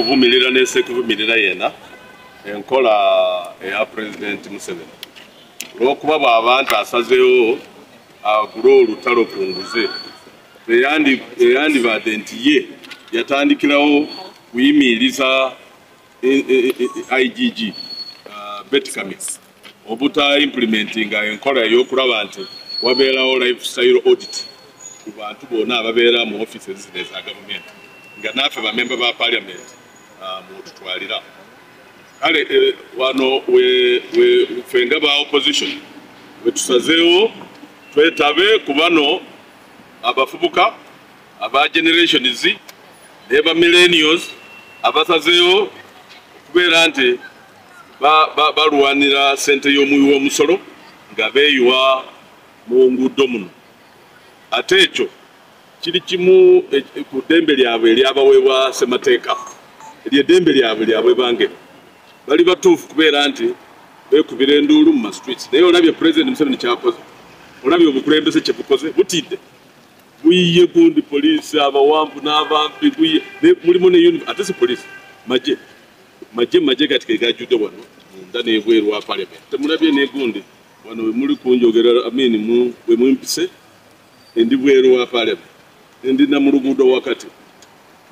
Kuvumirira nesekuvumirira yena enkola eya President Museveni olwokuba bw'abantu asazeewo agule olutalo ku nguze eyandibadde nti ye yatandikirawo kuyimiriza IGG Beti Kamya obuta implementinga enkola ey'okulaba nti wabeerawo lifestyle audit ku bantu bonna ababeera mu offices zino eza gavumenti nga naffe bamemba ba parliament mututwalira. Kale wano ffe nga ba opposition wetusazeewo twetabe ku bano abafubuka aba Generation Z ne ba millennials abasazeewo okubeera nti balwanira ssente y'omuwi w'omusolo nga beeyiwa mu nguudo muno. Ate ekyo kiri kimu ku ddembe lyabwe eryabaweebwa ssemateeka, eryo eddembe lyabwe lyabwe bange bali batuufu kubeera nti beekubira enduulu mu ma streets. Naye olabye President Museveni kyakoze, olabye obukulembeze kye bukoze, butidde buyiye gundi poliisi abawanvu n'abampi buyiye mulimu ne ate si poliisi, magye magye magye gati ke gajjudde wano munda n'ebweru wa parliament. Temulabye negundi wano we muli kunjogera amini we mumpise endi bweru wa parliament, endi na mu luguudo wakati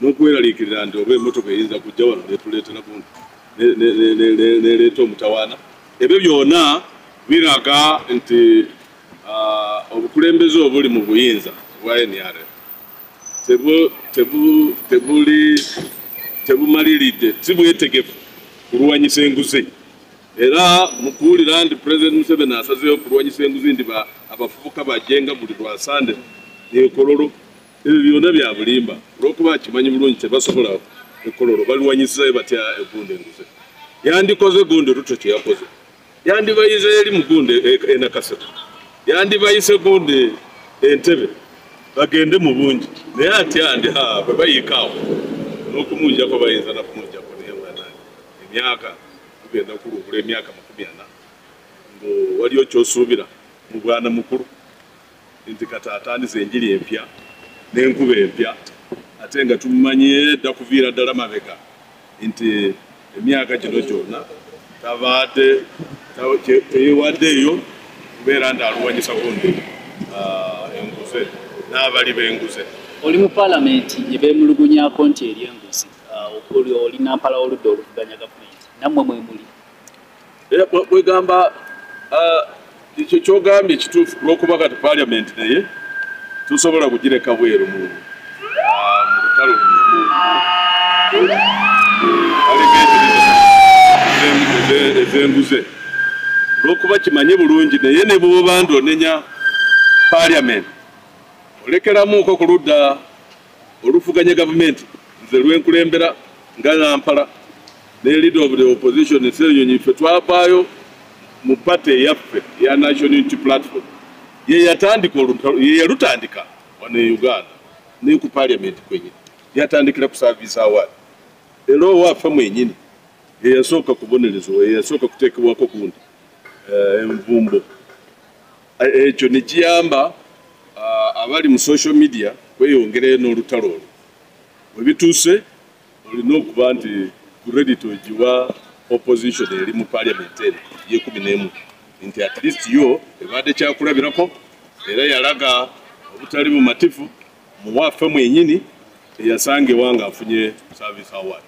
n'okweraliikirira nti oba emmotoka eyinza kujja wano netuleetera gundi nereeta omutawaana. Ebyo byonna biraga nti obukulembeze obuli mu buyinza bwa NRM tebuli tebumaliridde, si bwetegefu kulwanyisa enguzi. Era mu kuwulira nti President Museveni asazeewo kulwanyisa enguzi nti abavubuka bajenga buli lwa Sande n'ekololo, ebyo byonna bya bulimba olwokuba akimanyi bulungi tebasobola. Ekololo balwanyisayo batya egundi enguzi? Yandikoze gundi Ruto kyeyakoze, yandibayize eri mugundi enakasero, yandibayise gundi Entebe bagende mu bungi. Naye atya ndi bwe bayiikaawo n'okumunjako bayinza nakumunjako. Naye mwana emyaka tugenda kulubula emyaka 40 ngo waliyo kyosuubira mu bwana mukulu nti kati atandise enjiri empya n'enkuba empya, ate nga tumumanye dda kuviira ddala mabega nti emyaka gino gyonna tabaadde teyewaddeeyo kubeera nti alwanyisa gundi enguze n'abali b'enguze. Oli mu paalamenti gye beemulugunyaako nti eri enguzi, okuli oli nampala w'oludda oluvuganya gavumenti, nammwe mwe muli. Era bwegamba ekyo kyogambye kituufu olwokuba kati paliamenti naye tusobola kugireka bweru mu lutalo ez'enguze olwokuba kimanye bulungi. Naye ne bwoba nti onenya paliamenti olekeramuuko ku ludda oluvuganya gavumenti nze lwenkulembera nga nampala ne leader of the opposition Ssenyonyi, ffe twavaayo mu party eyaffe eya National Unity Platform ye yatandika olutalo, ye yalutandika wano e Uganda ne ku parliament kwenyini yatandikira ku service award. Era owaffe mwenyini yeyasooka kubonerezebwa, yeyasooka kuteekebwako gundi envumbo. Ekyo ne kiyamba abali mu social media kweyongerayo n'olutalo olwo. Bwe bituuse olina okuba nti credit ogiwa opposition eri mu parliament eno ye-11 nti at least yo ebadde kyakulabirako era yalaga obutali bumatifu muwaffe mwenyini eyasangibwa nga afunye service award.